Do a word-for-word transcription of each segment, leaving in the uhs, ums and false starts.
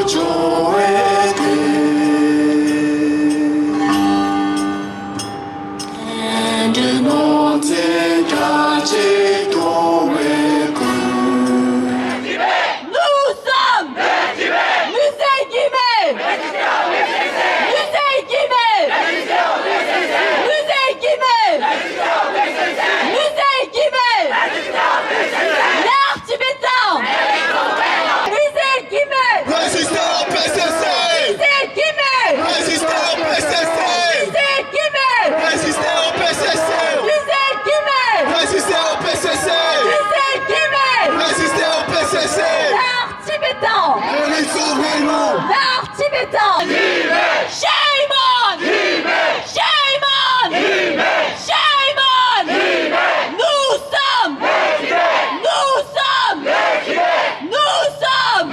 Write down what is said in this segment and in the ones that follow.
Nous sommes Musée Guimet. Musée Guimet. Musée Guimet. Musée Guimet. L'art tibétain. Musée Guimet. Résistez au P C C. Musée Guimet. Résistez au P C C. Musée Guimet. Résistez au P C C. Musée Guimet. Résistez au P C C. Musée Guimet. Résistez au P C C. L'art tibétain. L'art tibétain. Shame on. Shame on. Shame on. Nous sommes. Nous sommes. Nous sommes.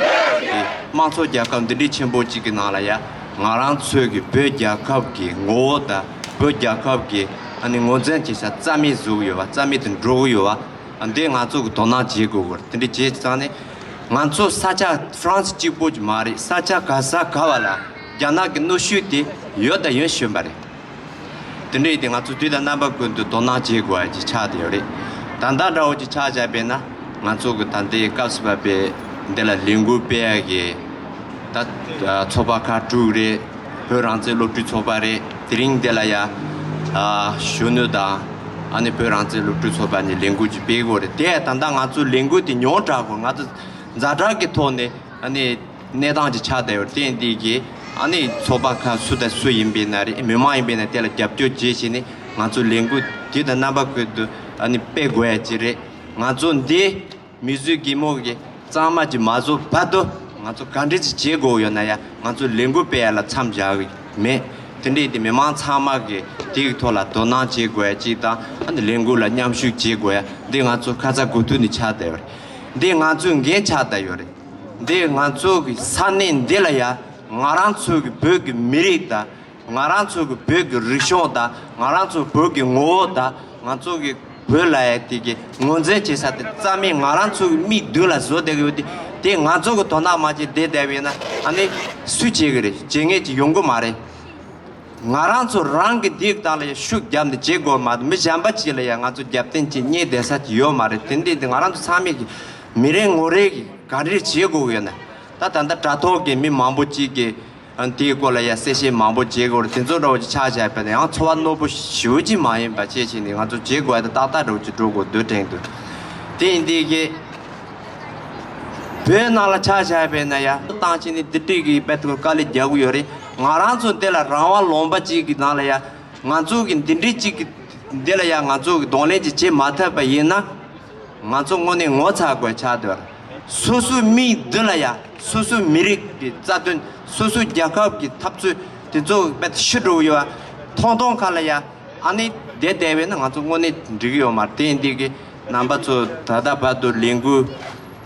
དམངས་གཙོ་རྒྱལ་ཁབ་འདི་འདྲའི་ཆེན་པོ་གཅིག་གི་ནང་ལ་ཡ། ང་རང་ཚོའི་གི་བོད་རྒྱལ་ཁབ་ཀྱི་ངོ་བོ་དང་བོད་རྒྱལ་ཁབ་ཀྱི་ཨ་ནི་ངོས་འཛིན་བྱེད་ས་རྩ་མེད་བཟོ་གི་ཡོད་པ། རྩ་མེད་དུ་འགྲོ་གི་ཡོད་པ། འདི་ང་ཚོ་གི་དོ་སྣང་བྱེད་དགོས་གི་རེད། དེ་འདྲ་བྱས་ཙང་ནས་ང་ཚོ་ས་ཆ་ཧྥ་རན་སི་གཅིག་པོ་ཅིག་མ་རེད། ས་ཆ་ག་ས་ག་བ་ལ་རྒྱ་ནག་གི་གནོན་ཤུགས་དེ་ཡོད་དང་ཡོད་བཞིན་པ་རེད། དེ་འདྲ་ཡིན་དུས་ང་ཚོ་དུས་དང་རྣམ་པ་ཀུན་ཏུ་དོ་སྣང་བྱེད་དགོས་ཡ་ཅིག་ཆགས་བསྡད་ཡོད་རེད། ད་ལྟ་འདྲ་བོ་ཅིག་ཆགས་བཞག་པས་ན་ང་ཚོ་གི་ད་ལྟའི་སྐབས་སུ་བབས་པའི་འདི་ལ་ལས་འགུལ་སྤེལ་ཡ་གི་ད་ཚོགས་པ་ཁག་དྲུག་རེད། བོད་རང་བཙན་སློབ་ཕྲུག་ཚོགས་པ་རེད། དེ་རིང་འདི་ལ་ཡ་ཨ་གཞོན་ནུ་དང་ཨ་ནི་བོད་རང་བཙན་སློབ་ཕྲུག་ཚོགས་པ་གཉིས་ལས་འགུལ་ཅིག་སྤེལ་དགོས་རེད། དེ་ད་ལྟ་ང་ཚོ་ལས་འགུལ་དེ་ཉུང་དྲགས་དགོས། ང་ཚོ་ཛ་དྲག་གི་ཐོག་ནས་ཨ་ནི་གནས་སྟངས་ཅིག་ཆགས་བསྡད་ཡོད་རེད། དེ་ཡིན་དུས་ཀྱི་ཨ་ནི་ཚོགས་པ་ཁག་སུ་དང་སུ་ཡིན་པའི་ན་རེད། མི་མང་ཡིན་པའི་ན་དེ་ལ་རྒྱབ་སྐྱོར་བྱེད་བྱས་ནས་ང་ཚོ་ལས་འགུལ་དུས་དང་རྣམ་པ་ཀུན་ཏུ་ཨ་ནི་སྤེལ་དགོས་ཡ་ཅིག་རེད། ང་ཚོ་འདི་མི་གཟུགས་གད་མོ་གི་གཙང་མ་ཅིག་མ་བཟོ་བར་དུ་ང་ཚོ་ག་འདྲ་ཅིག་བྱེད་དགོས་ཡོད་ན་ཡང་ང་ཚོ་ལས་འགུལ་སྤེལ་ཡ་ལ་མཚམས་བཞག་གི་མེད། དེ་འདྲ་ཡིན་དུས་མི་མང་ཚང་མ་གི་དེའི་ཐོག་ལ་དོ་སྣང་བྱེད་དགོས་ཡ་གཅིག་དང་། ཨ་ནི་ལས་འགུལ་ལ་མཉམ་ཞུགས་བྱེད་དགོས་ཡ་འདི་ང་ཚོ་ཁ་ཚ་དགོས་གཏུགས་ནས་ཆགས་བསྡད་ཡོད་རེད། འདི་ང་ཚོའི་འགན་ཆགས་བསྡད་ཡོད་རེད། འདི་ང་ཚོ་གི་ས་གནས་འདི་ལ་ཡ་ང་རང་ཚོ་གི་བོད་ཀྱི་མི་རིགས་དང་། ང་རང་ཚོ་གི་བོད་ཀྱི་རིག་གཞུང་དང་། ང་རང་ཚོ་བོད་ཀྱི་ངོ་བོ་དང་། ང་ཚོ་གི་བོད་ལ་ཡ་དེ་གི་ངོས་འཛིན་བྱེད་ས་དེ་རྩ་མེད་ང་རང་ཚོ་གི་མིག་མདུན་ལ་བཟོ་བསྡད་ཀྱི་ཡོད་དེ། དེ་ང་ཚོ་གི་དོ་སྣང་མ་བྱེད་བསྡད་བསྡད་པ་ཡིན་ན་ཨ་ནི་སུས་བྱེད་ཀྱི་རེད། བྱེད་མཁན་ཅིག་ཡོང་གི་མ་རེད། ང་རང་ཚོ་རང་གི་འདི་དག་ལ་ཡ་ཤུགས་བརྒྱབ་ནས་བྱེད་དགོས་མ་གཏོགས་མི་གཞན་པ་ཅིག་ལ་ཡ་ང་ཚོ་རྒྱབ་རྟེན་ཅིག་རྙེད་བསྡད་ས་ཅིག་ཡོད་མ་རེད། དེ་འདི་འདི་ང་རང་ཚོ་ཚང་མས་ཀྱི་མི་རེ་ངོ་རེ་གི་ག་རེ་བྱེད་དགོས་ཀྱི་ཡོད་ན། ད་ད་ལྟ་དྲ་ཐོག་གི་མི་མང་པོ་ཅིག་གིས་ཨ་དེའི་སྐོར་ལ་ཡ་གསལ་བཤད་མང་པོ་བྱེད་དགོས་རེད། དེ་ཚོ་འདྲ་བོ་ཅིག་ཆགས་བཞག་པ་ན་ཡང་ཚོར་བ་རྣོ་པོ་ཞེ་པོ་ཅིག་མ་ཡིན་པ་བྱས་བྱས་ནས་ང་ཚོ་བྱེད་དགོས་ཡ་དེ་ཏག་ཏག་འདྲ་བོ་ཅིག་འགྲོ་དགོས་འདོད་དྲན་འདུག་དེ་ཡིན་དུས་ཀྱི་བོད་ནང་ལ་ཆ་བཞག་པས་ན་ཡ་བཏང་ཕྱིན་ནས་འདི་འདྲའི་གི་དཔེ་ཐོག་དཀའ་ལས་རྒྱག་གི་ཡོད་རེད། ང་རང་ཚོ་འདི་ལ་རང་དབང་ལུང་པ་ཅིག་གི་ནང་ལ་ཡ་ང་ཚོ་གི་འདི་འདྲའི་ཅིག་གི་འདི་ལ་ཡ་ང་ཚོ་གི་གདོང་ལེན་ཅིག་བྱེད་མ་ཐུབ་པ་ཡིན་ན། ང་ཚོ་དངོས་གནས་ངོ་ཚ་དགོས་ཆགས་འདུག་སོ་སོའི་མིའི་མདུན་ལ་ཡ་སོ་སོའི་མི་རིགས་ཀྱི་རྩ་དོན། སོ་སོའི་རྒྱལ་ཁབ་ཀྱི་འཐབ་རྩོད་དེ་ཚོ་དཔེ་ཤི་འགྲོ་གི་ཡོད་པ་མཐོང་མཐོང་ཁ་ལ་ཡ། ཨ་ནི་བསྡད་བསྡད་པས་ན་ང་ཚོ་དངོས་གནས་འགྲིག་གི་ཡོད་མ་རེད། དེ་ཡིན་དུས་ཀྱི་རྣམ་པ་ཚོ་ད་ལྟ་བར་དུ་ལས་འགུལ་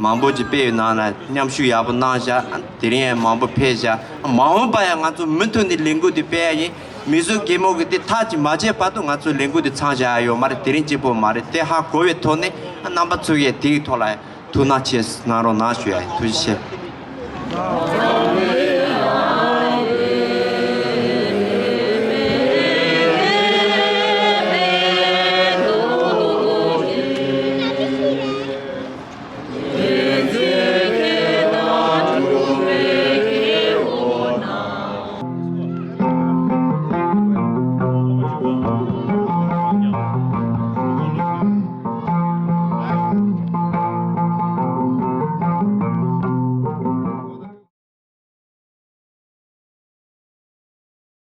མང་པོ་ཅིག་སྤེལ་བའི་ནང་ལ་མཉམ་ཞུགས་ཡག་པོ་གནང་བཞག་དེ་རིང་ཡང་མང་པོ་ཕེབས་བཞག་མ་འོངས་པ་ཡང་ང་ཚོ་མུ་མཐུད་ནས་ལས་འགུལ་འདི་སྤེལ་ཡ་ཡིན། མི་གཟུགས་གད་མོ་གི་དེ་ཐག་ཅིག་མ་ཆད་བར་དུ་ང་ཚོ་ལས་འགུལ་འདི་མཚམས་བཞག་ཡ་ཡོད་མ་རེད། དེ་རིང་གཅིག་པོ་མ་རེད། དེ་ཧ་གོ་བའི་ཐོག་ནས་རྣམ་པ་ཚོ་གིས་དེའི་ཐོག་ལ་ཐུགས་སྣང་ཆེ་གནང་རོགས་གནང་ཞུ་ཡ་ཡིན། ཐུགས་རྗེ་ཆེ།